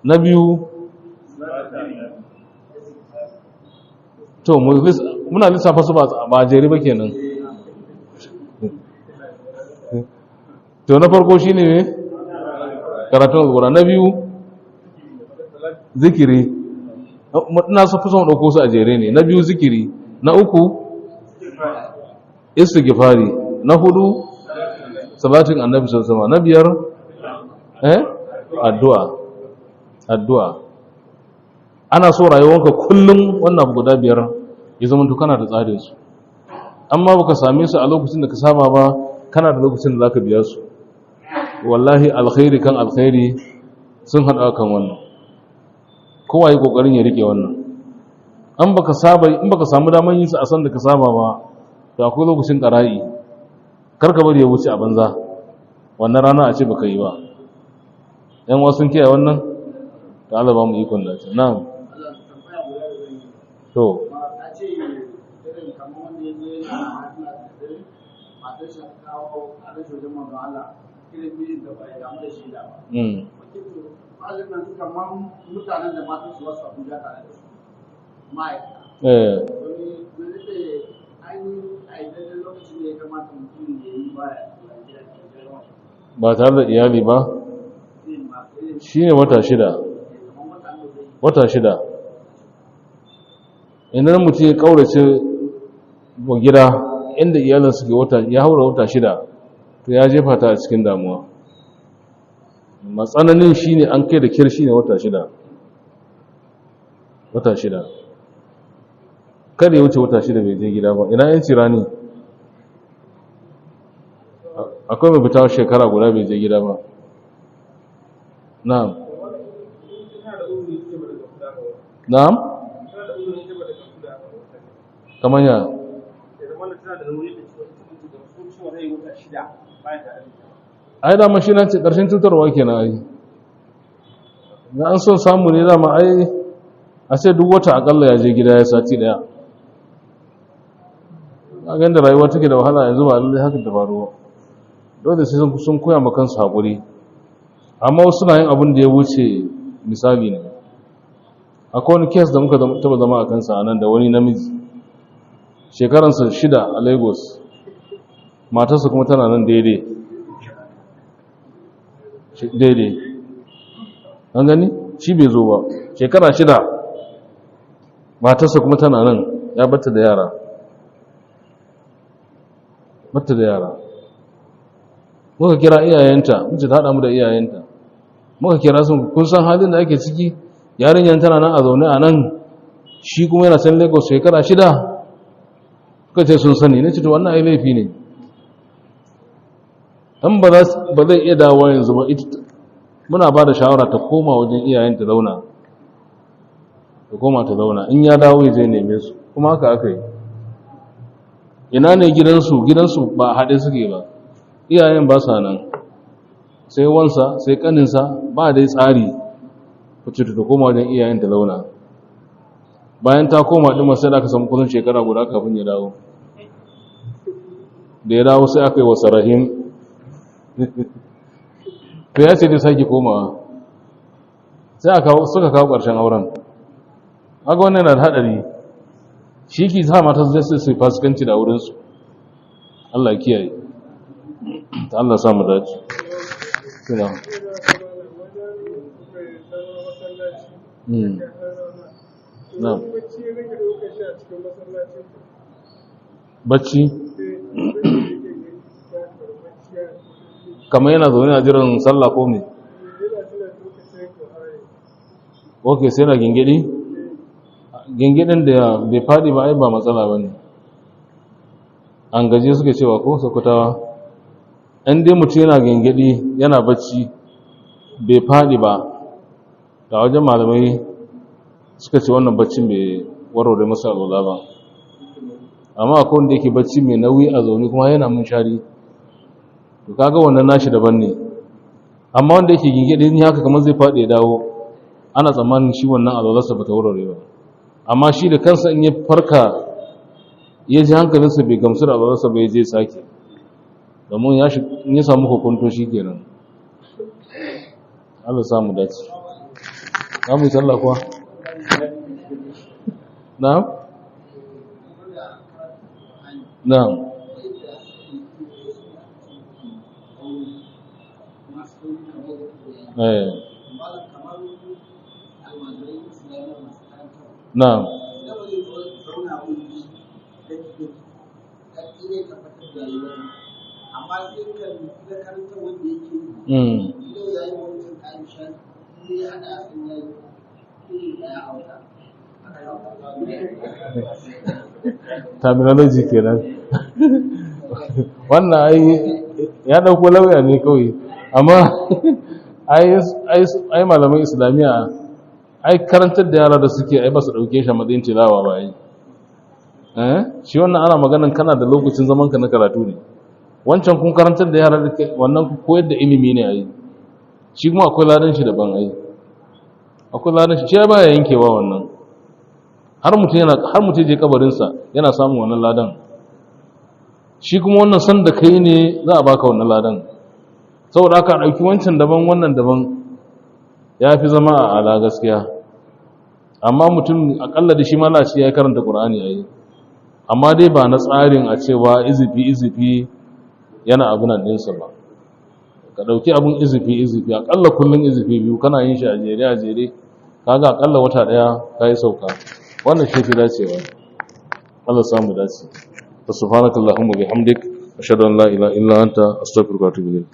Na biyu, to muna lissafa su ba jere ba kenan. To na farko shine ne karatun Alqur'ani. Na biyu zikiri. Ina so fi son dauko su a jere ne. Na biyu zikiri, na uku istighfari, na hudu salatin annabi sallallahu alaihi wasallam, na biyar addu'a. Addu'a ana so rayuwanka kullum wannan abu guda 5 ya zama to kana da tsarin su. Amma baka same su a lokacin da ka saba ba, kana da lokacin da zaka biya su. Wallahi alkhairi kan alkhairi sun hada kan wannan. Kowa yi kokarin ya rike wannan. An baka saba, in baka samu daman yin su a san da ka saba ba, to akwai lokacin qara'i, kar ka bari ya wuce a banza wannan rana a ce baka yi ba. Yan wasu sun kiyaye wannan, to Allah ba mu ikon dace. Na'am. Allah tambaya guda da zan yi. To Ba a ce irin kamar wanda ya zo yana na da dare, matar shi ta kawo ƙarar shi wajen manzon Allah, irin mijin da bai damu da shi da ba. Wakil to Malam yanzu kamar mutanen da matan su wasu Abuja tare da su ma'aikata. Eh. Wani wani da ainihin a daidai lokacin da ya kamata mutum ya yi baya gida gida. Ba tare da iyali ba. Shine wata 6. Wata 6. Idan mutum ya kaurace wa gida inda iyalin suke wata ya haura wata 6, to ya jefa ta a cikin damuwa. Matsananin shine an kai da kyar shine wata 6. Wata 6. Kada ya wuce wata 6 bai je gida ba. Ina yanci rani? Akwai mai fita shekara guda bai je gida ba. Na'am. Na'am? Kamar ya? Ai dama shi na ce ƙarshen cutarwa kenan ai. Na an son samu ne dama ai a sai duk wata akalla ya je gida ya sati daya. A ganin da rayuwa take da wahala yanzu ba lallai haka ta faru ba. Dole sai sun koya ma kansu haƙuri. Amma wasu na yin abin da ya wuce misali ne. Akwai wani kes da muka taba zama a kansa a nan da wani namiji. Shekaransa 6 a Lagos. Matarsa kuma tana nan daidai. Daidai. An gani? Shi bai zo ba. Shekara 6. Matarsa kuma tana nan ya batta da yara. Batta da yara. Muka kira iyayenta, muka ta haɗa mu da iyayenta. Muka kira sun, kun san halin da ake ciki, yarinyar tana nan a zaune a nan, shi kuma yana can Lagos shekara 6. Suka ce sun sani, na ce to wannan ai laifi ne. Dan ba zai iya dawowa yanzu ba, ita muna ba da shawara ta koma wajen iyayen ta zauna. Ta koma ta zauna, in ya dawo ya je neme su, kuma haka aka yi. Ina ne gidansu? Gidansu ba a haɗe suke ba. Iyayen ba sa nan, sai wansa, sai kaninsa, ba dai tsari. Kuce ta koma wajen iyayen ta zauna. Bayan ta koma ɗin sai da aka samu kusan shekara guda kafin ya dawo. Da ya dawo sai aka yi wa sarahim. To ya ce dai sake komawa. Sai suka kawo ƙarshen auren. Haka wannan yana da haɗari. Shi ke sa mata zai sai fasikanci da aurensu. Allah ya kiyaye. Ta Allah samu dace. Tuna. Na'am. Bacci? Kamar yana zaune a jiran sallah ko me? Ok, sai na gingidi? Gingidin da bai faɗi ba ai ba matsala ba ne. An gaje suke cewa ko Sokotawa? In dai mutum yana gingidi yana bacci bai faɗi ba, da wajen malamai suka ce wannan baccin bai warware masa alwala ba. Amma akwai wanda yake bacci mai nauyi a zaune kuma yana munshari, to kaga wannan nashi daban ne. Amma wanda yake gingidi ni haka kamar zai faɗi ya dawo, ana tsammanin shi wannan alwalarsa bata warware ba. Amma shi da kansa in ya farka ya ji hankalinsa bai gamsu da alwalarsa ba, ya je sake. Domin ya samu hukunto shi kenan. Allah samu dace. Za mu yi sallah kuwa? Na'am? Na'am. Eh. Na'am. Terminology kenan. Wannan ai ya dauko lauya ne kawai, amma ai malaman islamiyya ai karantar da yara da suke ai ba su dauke shi a matsayin tilawa ba ai. Eh, shi wannan ana maganan kana da lokacin zaman ka na karatu ne. Wancan kun karantar da yara da wannan koyar da ilimi ne ai. Shi kuma akwai ladan shi daban ai. Akwai ladan shi, shi baya yankewa wannan. Har mutum yana har mutum je kabarin sa yana samun wannan ladan. Shi kuma wannan san da kai ne za a baka wannan ladan. Saboda haka dauki wancan daban wannan daban. Ya fi zama a ala gaskiya. Amma mutum akalla da shi malaci ya karanta Qur'ani yayi, amma dai ba na tsarin a cewa izifi izifi yana abunan ɗinsa ba. Ka ɗauki abun izifi izifi, akalla kullum izifi 2 kana yin shi a jere a jere, kaga akalla wata ɗaya ka yi sauka. Wannan shi fi dacewa. Allah samu dace. Subhanakallahumma bihamdik, ashhadu an la ilaha illa anta, astaghfiruka wa atubu ilayk.